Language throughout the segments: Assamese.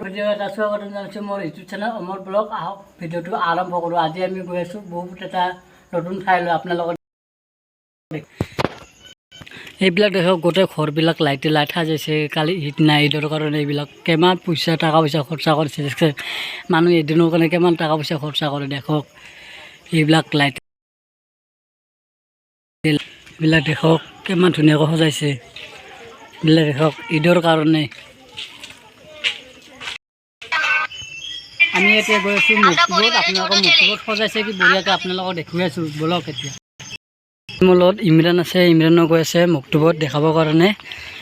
ভিডিঅ' এটা স্বাগতম জনাইছোঁ মোৰ ইউটিউব চেনেল অমৰ ব্লগ। আহক, ভিডিঅ'টো আৰম্ভ কৰোঁ। আজি আমি গৈ আছোঁ বহুত এটা নতুন ঠাইলৈ আপোনালোকৰ। এইবিলাক দেখক, গোটেই ঘৰবিলাক লাইটে লাইট সাজাইছে। কালি ঈদ নাই, ঈদৰ কাৰণে এইবিলাক কিমান পইচা টকা পইচা খৰচা কৰিছে দেখছে। মানুহ এদিনৰ কাৰণে কিমান টকা পইচা খৰচা কৰে দেখক। এইবিলাক লাইট এইবিলাক দেখক, কিমান ধুনীয়াকৈ সজাইছে। এইবিলাক দেখক, ঈদৰ কাৰণে। আমি এতিয়া গৈ আছোঁ মকটুবত। আপোনালোকৰ মকটুবত সজাইছে কি বঢ়িয়াকৈ, আপোনালোকক দেখুৱাই আছোঁ। ব'লক এতিয়া। মোৰ লগত ইমৰান আছে, ইমৰানো গৈ আছে মকটুবত দেখাবৰ কাৰণে।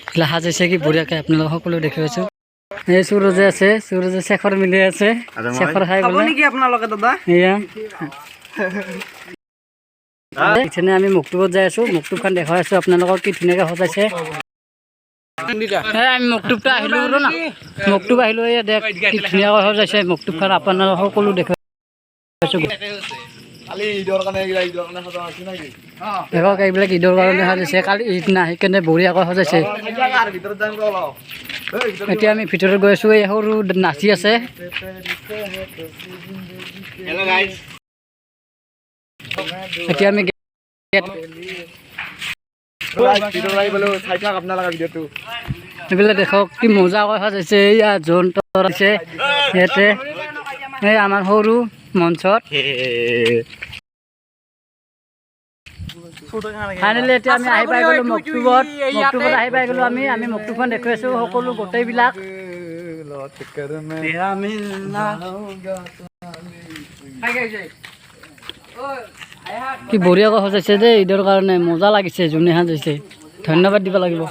এইবিলাক সাজাইছে কি বঢ়িয়াকৈ, আপোনালোক সকলো দেখুৱাইছোঁ। এই সুৰজে আছে, সুৰজে শেখৰ মিলি আছে, শেখৰ খাই খাব বোলে। নেকি আপোনালোকে দাদা? এয়া ইথেনে আমি মকটুবত যাই আছোঁ, মকটুবখন দেখুৱাই আছোঁ আপোনালোকক, কি ধুনীয়াকৈ সজাইছে। এই আমি মকটুবটো আহিলোঁ আৰু না মকটুব আহিলোঁ। এই দেখ, কি ধুনীয়াকৈ সজাইছে মকটুবখন, আপোনালোক সকলো দেখুৱাইছোঁ। কালি ঈদৰ কাৰণে, এইগিলা ঈদৰ কাৰণে সজা আছে নেকি? দেখক, এইবিলাক ঈদৰ কাৰণে সজাইছে। কালি ঈদ না, সেইকাৰণে বঢ়িয়াকৈ সজাইছে। ভিতৰত যাম অলপ। এতিয়া আমি ভিতৰত গৈ আছোঁ। এই সৰু নাচি আছে। Hello' guys. এতিয়া আমি ভিতৰত আহি পালো, চাই থাক আপোনালোকে ভিডিঅ'টো। এইবিলাক দেখক, কি মজাকৈ সজাইছে। এইয়া জোন আছে ইয়াতে, এই আমাৰ সৰু মঞ্চত। ফাইনেলি এতিয়া আমি আহি পাই গ'লো মকটুবত। মকটুবত আহি পাই গ'লো আমি। আমি মকটুবখন দেখুৱাইছোঁ সকলো গোটেইবিলাক। কি বঢ়িয়াকৈ সজাইছে দেই ঈদৰ কাৰণে, মজা লাগিছে। যোনে সাজাইছে ধন্যবাদ দিব লাগিব।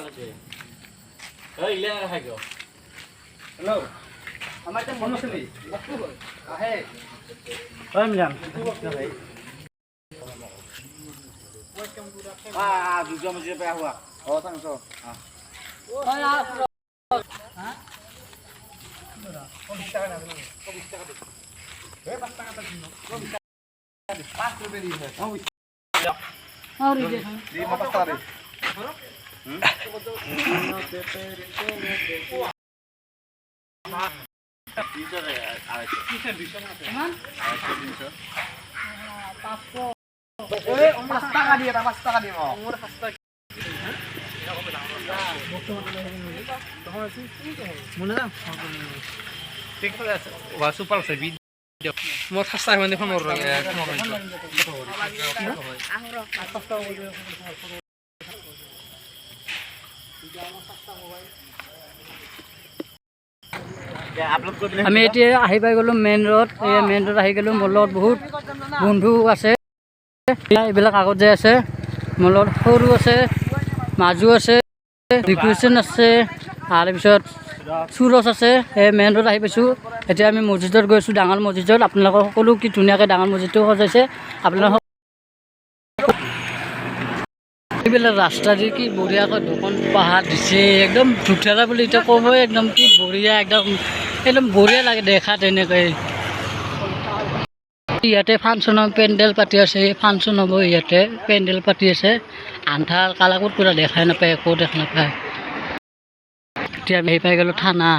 5 টাকা দিয়ে, 5 টাকা দিব। আমি এতিয়া আহি পাই গ'লোঁ মেইন ৰোড। এই মেইন ৰোড আহি গ'লোঁ। মোৰ লগত বহুত বন্ধু আছে, এইবিলাক আগত যে আছে। মোৰ লগত সৰু আছে, মাজু আছে, বিকুচন আছে, তাৰপিছত সুৰজ আছে। এই মেইন ৰোড আহি পাইছোঁ। এতিয়া আমি মছজিদত গৈছোঁ, ডাঙৰ মছজিদত। আপোনালোকৰ সকলো কি ধুনীয়াকৈ ডাঙৰ মছজিদটো সজাইছে আপোনালোকৰ। এইবিলাক ৰাস্তা দি কি বঢ়িয়াকৈ দোকান পাহাৰ দিছে। একদম ধুপথেৰা বুলি এতিয়া ক'বই, একদম কি বঢ়িয়া, একদম একদম বঢ়িয়া লাগে দেখাত এনেকৈ। ইয়াতে ফাংচনৰ পেণ্ডেল পাতি আছে। এই ফাংচন হ'ব, ইয়াতে পেণ্ডেল পাতি আছে। আন্ধাৰ কালাকুত পুৰা দেখাই নাপায়, একো দেখা নাপায়। এতিয়া আমি আহি পাই গ'লোঁ থানা।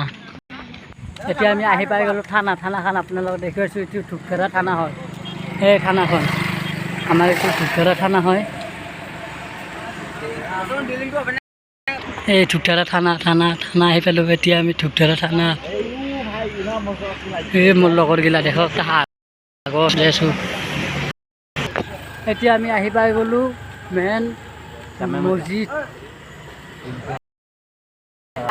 এতিয়া আমি আহি পাই গ'লোঁ থানা। থানাখন আপোনালোকক দেখুৱাইছোঁ। এইটো ধূপথেৰা থানা হয়। এই থানাখন আমাৰ এইটো ধূপথেৰা থানা হয়। এই ধূপথেৰা থানা, থানা, থানা আহি পালোঁ। এতিয়া আমি ধূপথেৰা থানা। এই মোৰ লগৰগিলা দেখক, আগত আছোঁ। এতিয়া আমি আহি পাই গ'লোঁ মেইন মছজিদ।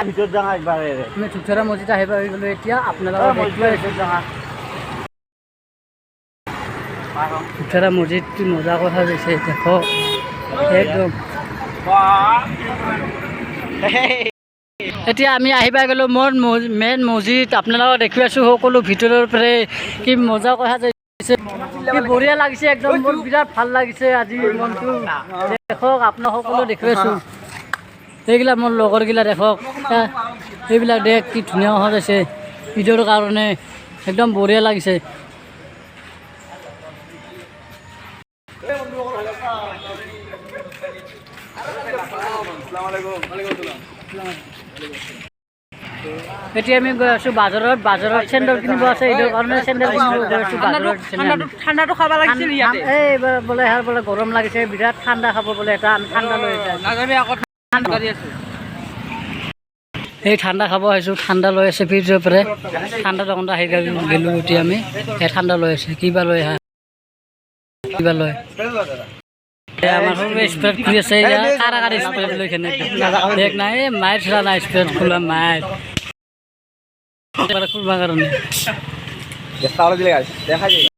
ভিতৰত যাওঁ একবাৰ। আমি ধূপথেৰা মছজিদ আহি পাই গ'লোঁ। এতিয়া আপোনালোকক দেখুৱাই আছোঁ। ধূপথেৰা মছজিদটো মজা কথা কৈছে, দেখক একদম। এতিয়া আমি আহি পাই গ'লোঁ মোৰ মেইন মছজিদ। আপোনালোকক দেখুৱাইছোঁ সকলো ভিতৰৰ পৰাই, কি মজা কথা কৈছে, কি বঢ়িয়া লাগিছে একদম। মোৰ বিৰাট ভাল লাগিছে আজি মনটো। দেখক, আপোনাক সকলো দেখুৱাইছোঁ। এইগিলা মোৰ লগৰগিলা দেখক। এইবিলাক দেখ, কি ধুনীয়া সজাইছে ঈদৰ কাৰণে, একদম বঢ়িয়া লাগিছে। এতিয়া আমি গৈ আছোঁ বাজাৰত। বাজাৰত চেণ্ডেল কিনিব আছে ঈদৰ কাৰণে। চেণ্ডেল কিনিব গৈ আছোঁ বাজাৰত। ঠাণ্ডাটো খাব লাগিছিল ইয়াতে। এই বোলে বোলে বোলে গৰম লাগিছে বিৰাট, ঠাণ্ডা খাব বোলে এটা। আমি ঠাণ্ডা লৈ আহিছোঁ। নাযাবি আকৌ, ঠাণ্ডা আছো। এই ঠাণ্ডা খাব আহিছোঁ। ঠাণ্ডা লৈ আছে ফ্ৰিজৰ পৰা। ঠাণ্ডা দোকানত আহি গ'লো এতিয়া আমি। এই ঠাণ্ডা লৈ আছে, কিবা লৈ আহা, কিবা লয়। এই আমাৰ সৰু স্প্ৰাইট খুলি আছে। এয়া কাৰাকাৰি স্প্ৰাইট লৈ কেনে দেখ নাই। এই মাইৰ চলা নাই, স্প্ৰাইট খোলা মাইৰ খুলবা কাৰণে। দিলে দেখা যায়।